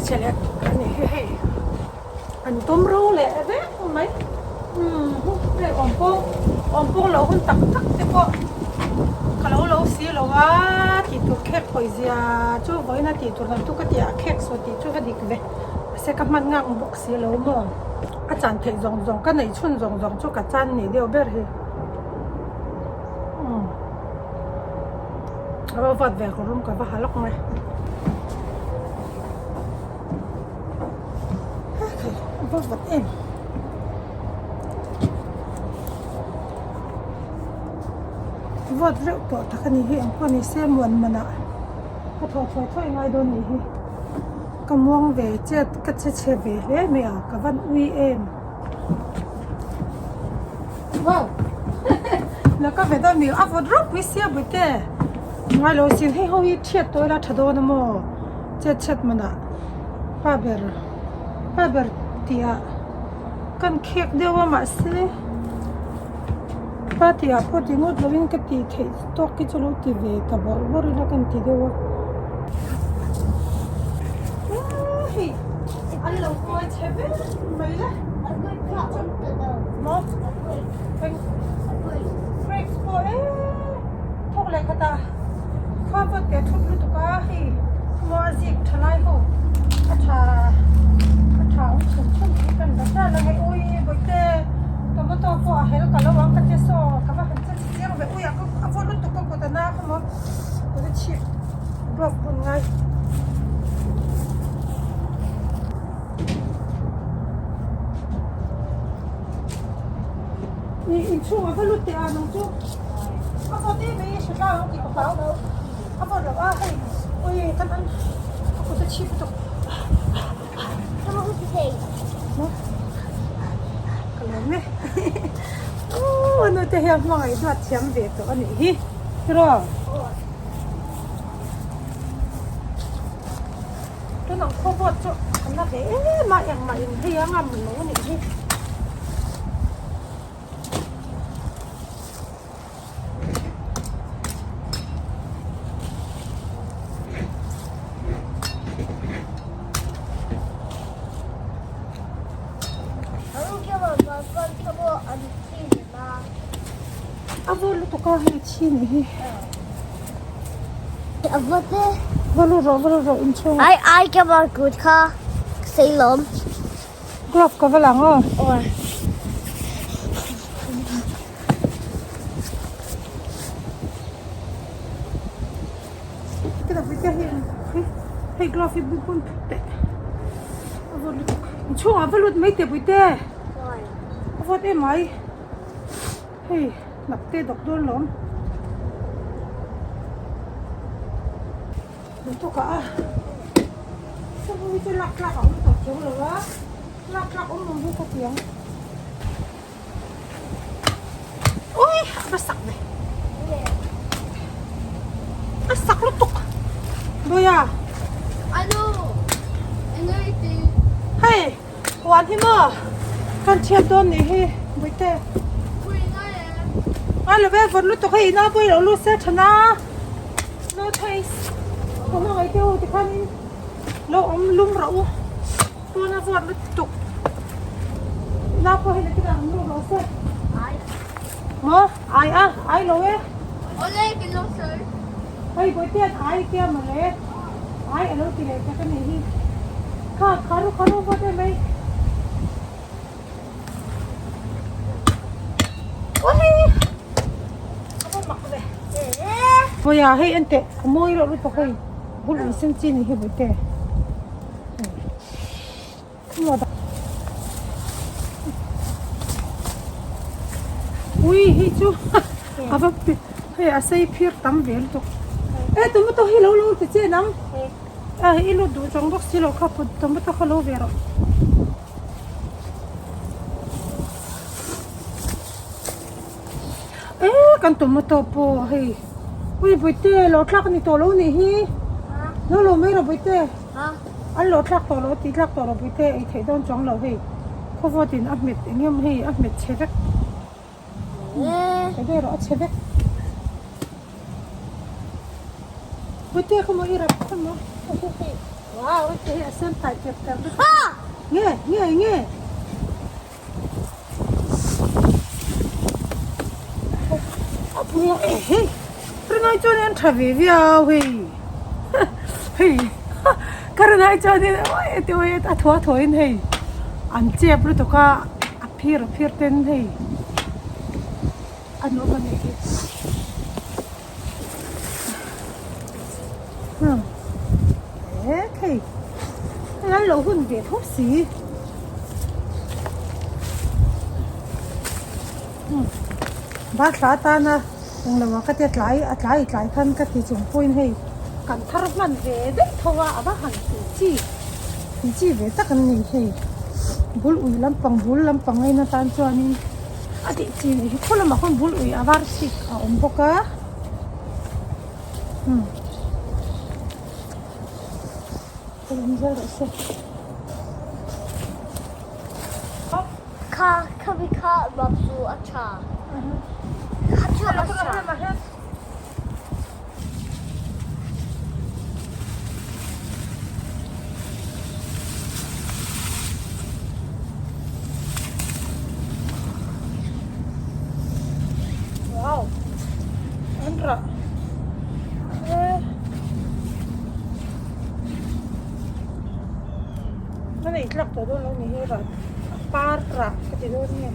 Che leh a nih hi hei an tum ro leh vek mai umm hei awm pawh awm pawh loh hun tak tak te pawh ka lo lo si lo a tih tur khek hawi zia chu vawiin a tih tur lam chu ka tih ah khek saw tih chu va dik ve mahse ka hman ngang bawk si lo maw a chan theih zawng zawng ka neih chhun zawng zawng chu ka chan nih deuh ber hi umm a va vat ve ka rum ka va ha lawk mai. Va vat em vawt reuh tawh tak a ni hi engpawh ni se muan manah ka thaw thawi thawi ngai dawn ni hi ka muang ve chet ka che chhe ve hle mai a ka van ui em wow la ka ve dawn mi a vawt ropui sia bawihte ngailo sin hei ho hi thiat tawh ila tha dawn a maw. Chet chhet manah pa ber pa ber tih ah kan khek deuh a mahse pa tih ah pawh ti ngawt lovin ka tih theih tawk hi chu lo ti ve ta bawrh bawrh ila kan ti deuh a hei an lo kawi chhe ber mai le maw grapes pawh eee thawk leh khat ah. Khua pawt teh thut lutuk a hei maw a zik tha lai ho a tha a tha awm chhun chhun hi kan la ral a hei ui bawihte tomato pawh a hel ka lo ang ka ti saw ka va han che chi chiang ve ui a a vawt lutuk ka kut a na kha maw kut a chhip glove bun ngai. Ih inchhungah va lut teh a nang chu a vawt em mai hre tlang ang tih ka hlau a vawt loh a hei ui kan an a kut a chhip lutuk ka lawm e aw nu te hian hmangaih duat thiam ve tawh a nih hi tiraw tunah khaw vawt chu a na ve em a engmah in hei a ngam lo a nih hi. A vawt lutuk a hei chhin hi. A vawt e. Va lut rawh va lut rawh inchhung. Ai ai ka va kut kha sei lawm. Glove ka va lang aw. Aw. Hei glove hi bun bun teh. A vawt lutuk. Inchhungah va lut mai teh Puite. A vawt em mai. Hei hnap te dawk dawn lawm. Lutuk ah a. Sawu hi chu lak tlak a awm tawh chiang lo a. Lak tlak awm awm hi ka ti ang. Ui a va sak ve. A sak lutuk. Bawiha. Anu. Enge i ti? Hei huan hi maw kan thiat dawn nih hi Bawihte. Ngai lo ve vawt lutuk hei ina pawh i lo lut se tha na. No choice. Ka hmangaih te u tikhanin lo awm lum rawh u. Pawn a vawt lutuk. Ina pawh hei nakin ah an lut rawh se. Maw? Ai a, ai lo e. Awle kan lo sawi. Hei Bawihte an ai tia mawle. Ai a lo ti leh tak a nih hi. Kha kharu kharu vawt em mai. Vawiah hei en teh a mawi reuh lutuk hei bul in sen chi ni hi Bawihte. Ui hei chu a va hei a sei phir tam ve lutuk. E tomato hi lo lo ti che nang. A i lut duh chawng bawk si lo kha tomato kha lo ve rawh. E kan tomato pawh hei ui Bawihte lo thlak a ni tawh lo nih hi lo lo mai rawh Bawihte an lo thlak tawh lo tih thlak tawh lo Bawihte ei theih dawn chuang lo hei khawvawt in a hmet eng emaw hei a hmet chhe vek ka rawh a chhe vek Bawihte khaw maw i rap khaw maw. Wow, hei hi a sen tai tep tep lutuk. Nge, nge, nge. A bung a hei rinai chuan an tha ve viau hei hei ka rinai chuanin a thuah thuahin hei an chep lutuk a a phir a phir ten hei an awm a nih hi hmm hei hei an lo hun ve tho si. Bathla atana englo ah ka tia tlai a tlai tlai khan ka ti chung pawhin hei kan thar hman ve daih tho a a va han tih chi tih chi ve tak an ni hei bul ui lampang bul lampang en atan chuanin a tih chi nih hi khaw lamah khawn bul ui a var chik a awm bawk a umm awm zel rawh se. Kha khami kha bak chu a tha. Kha chu a tha. Wow. An rah. Eh. A nei tlak tawh dawn lo ni hi rah a par rah ka ti dawn nge.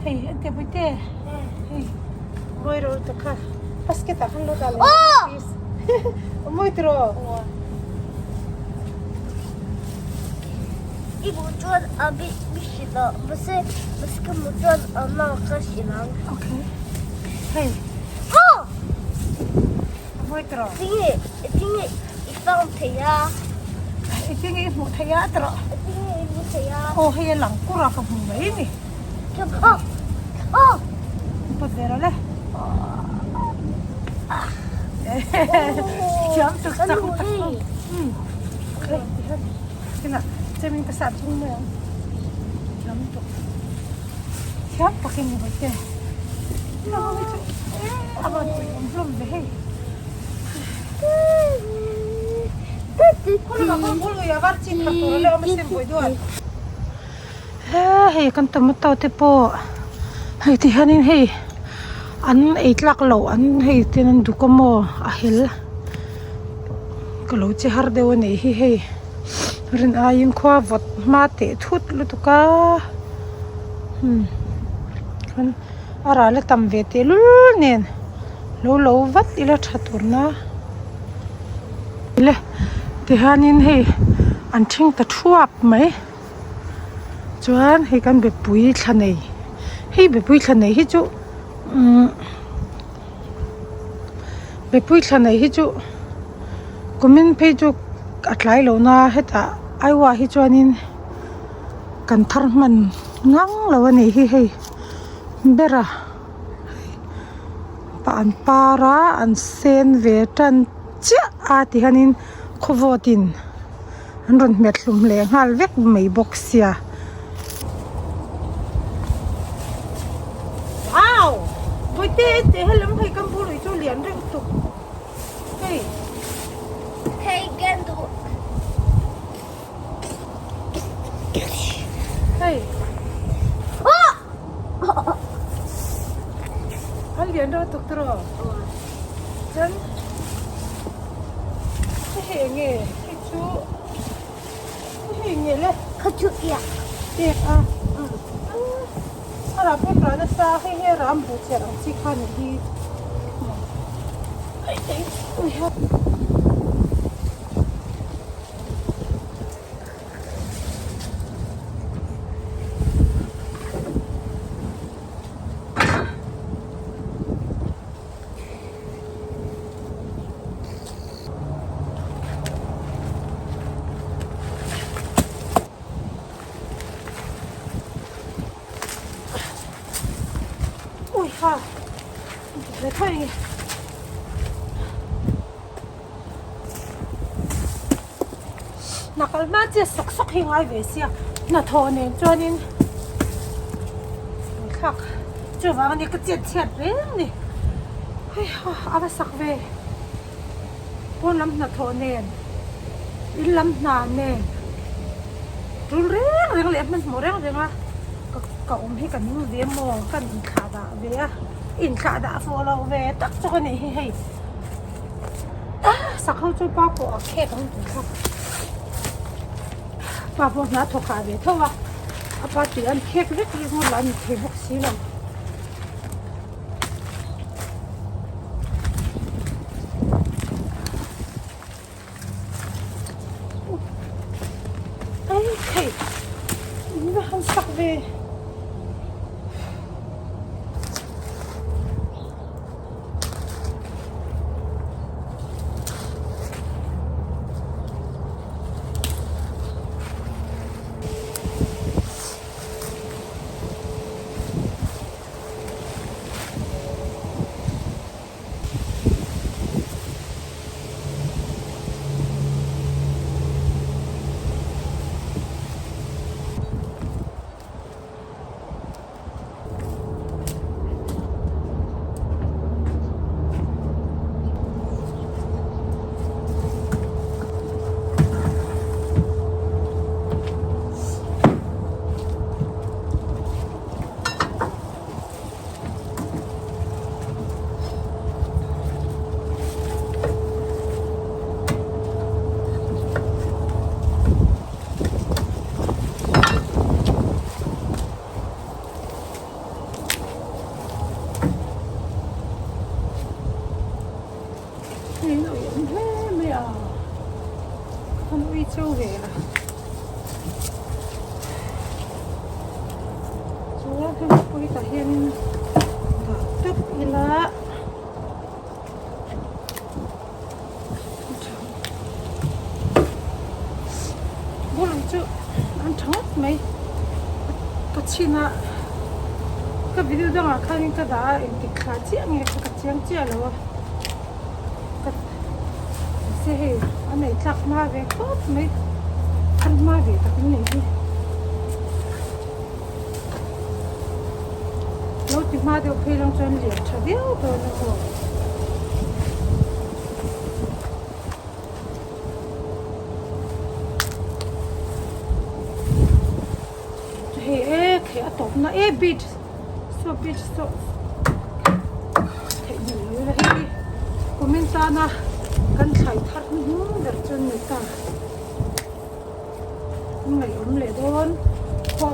Hei ente puite hei mawi ro ta kha basket ah khan lo dah leh please mawi tiraw I hmuh chuan a bi bi hrilh a mahse mahse ka hmuh chuan a ma ka hrilh ang okay hei mawi tiraw tinge tinge i fang thei a tinge i hmuh thei a tiraw tinge i hmuh thei a aw hei a lang kur a ka hmu mai ni Pawt ve rawh le. Thiam tuk chak tak um. Hei ti hian kinah chemin ka sat chung mai ang. Thiam tuk. Thiam takin ni hawih te. A van ui awm hlawm ve hei. Khawlamah khawn bul ui a var chin khat tur a la awm a sem vawi duat. He hei kan tomato te pawh hei ti hianin hei an ei tlak loh an hei ten an duk a maw a hel ka lo che har deuh a nih hi hei rin aiin khua vawt hma teh thut lutuk a umm chuan a ral a tam ve tehlul nen lo lo vat ila tha tur na. Le tihianin hei an ṭhing ta ṭhuap mai chuan hei kan bepui thla nei hei bepui thla nei hi chu umm bepui thla nei hi chu kumin phei chu a tlai lo na hetah Aiwa hi chuanin kan thar hman ngang lo a nih hi hei bera. An par a an sen ve tan chiah a ti hianin khawvawt in an rawn hmet hlum leh nghal vek mai bawk sia. Wow! Bawihte teh helam hei kan bul ui chu lian reuh tuk hei. Hei kan duh. Hei. A lian reuh tuk tawh chuan hei eng nge hei chu hei eng nge le kha chu iak iak a a rah pawh rah nasa hei hi a ram buh chiah ang chi kha a nih hi. Ha le thai nge hna kal hma chiah sawk sawk hi ngai ve sia hnathawh nen chuanin thlak chuvang ania ka chet chhiat reng ni hei ha a va sak ve pawn lam hnathawh nen in lam hna nen tul reng reng leh hmanhmawh reng reng a ka ka awm hi ka ning ve maw ka inthlah dah ve a inthlah dah fawh loh ve tak chu ka nih hi hei sak ho chu pa pawh a khek ang tih kha pa pawh hna thawk hah ve tho a a pa tui an khek vek ringawt lah a ni thei bawk si lo. Ei thei in va han sak ve. Hei an ui awm hle mai a an ui cheu ve a. Chuan hemi pawh hi tah hianin dah tawp ila bawlung chu an tha ngawt mai ka chhin a ka video dangah khanin ka dah a engtik thla chiah nge kha ka chiang chiah lo a ka mahse hei a nei tlak hma ve khawp mai thar hma ve tak an nei hi lo ti hma deuh phei lang chuan lian tha viau dawn a maw. Hei e khei a tawp na e beach saw beach saw theih hmel lo ila hei kumin tana kan thlai thar hnuhnung ber chu an ni ta an ngaihawm leh dawn khua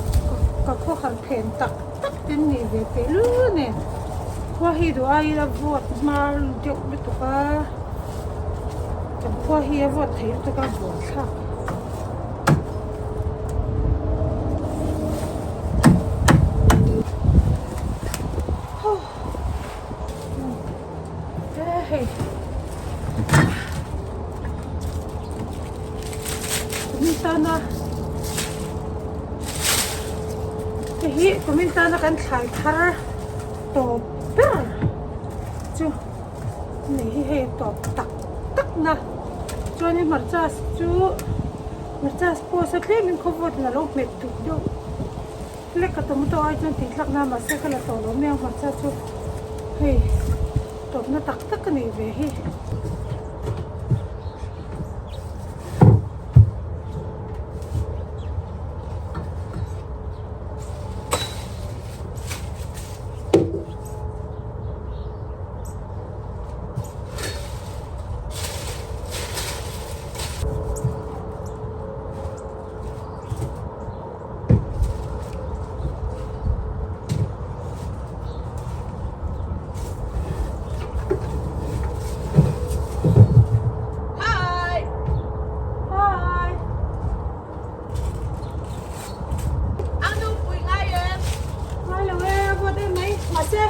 ka khawhar phen tak tak te an nih ve tehlul nen khua hi duh aiin a vawt hma deuh lutuk a kan khua hi a vawt thei lutuk a buaithlak. Hei kumin tana hei hi kumin tana kan thlai thar tawp ber chu nei hi hei tawp tak tak na chuanin hmarcha chu hmarcha pawh sa tlemin khawvawt in a lo hmet duk deuh hlek a tomato ai chuan tih thlak na mahse ka la tawh lo mai ang hmarcha chu hei tawpna tak tak a nih ve hi. Hi! Hi! Ang nupui ngai em? Ngai lo e, a vawt em mai. Mahse,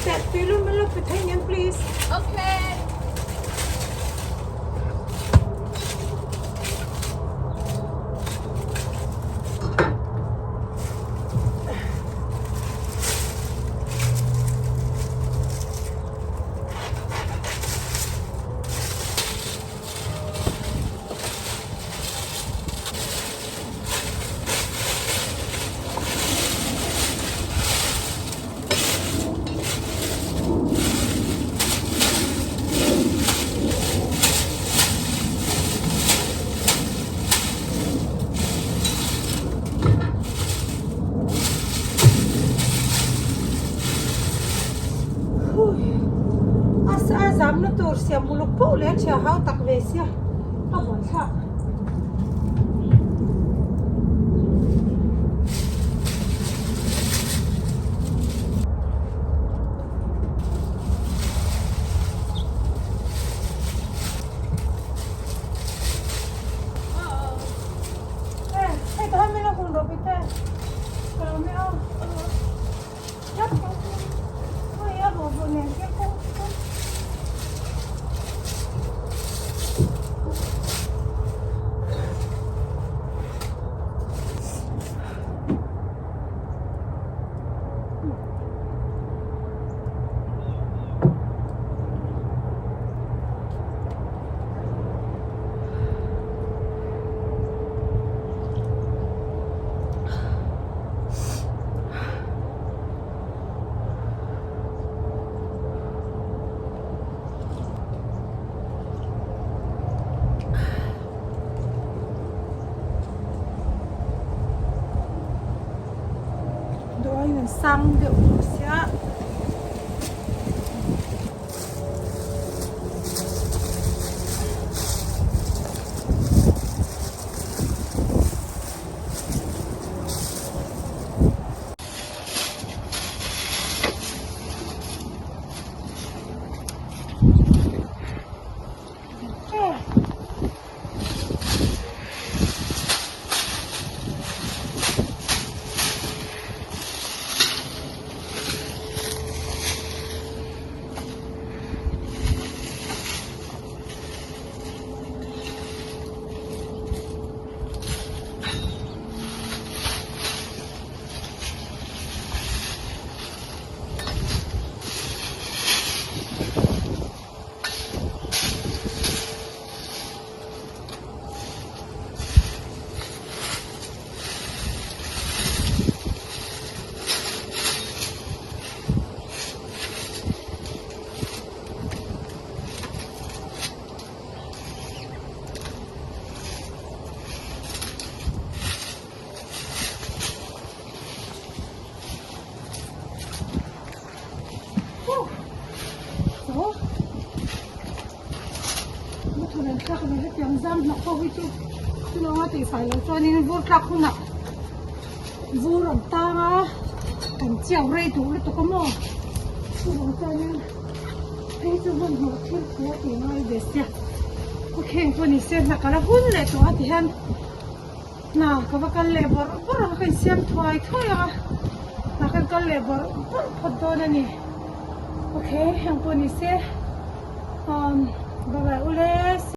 teh tui lum min lo pe thei ngem please. Okay. tur siam uluk poh leh a ṭhia hau tak ve sia a buaithlak. Hei tah hian min lo hum rawh Pite ka lo nia aw. Duh aiin an sang deuh tawh sia. Vur tlak hunah vur an tang a kan chiau rei duh lutuk a maw chuvang chuanin phei chu hmanhmawh thil thu a tih ngai ve sia khawkheng pawh ni se hna ka la hun leh tawh a tihian hna ka va kal leh bawrh bawrh ang a ka insiam thuai thuai ang a hna ka kal leh bawrh bawrh phawt dawn a ni okay heng pawh ni se umm bye bye ule.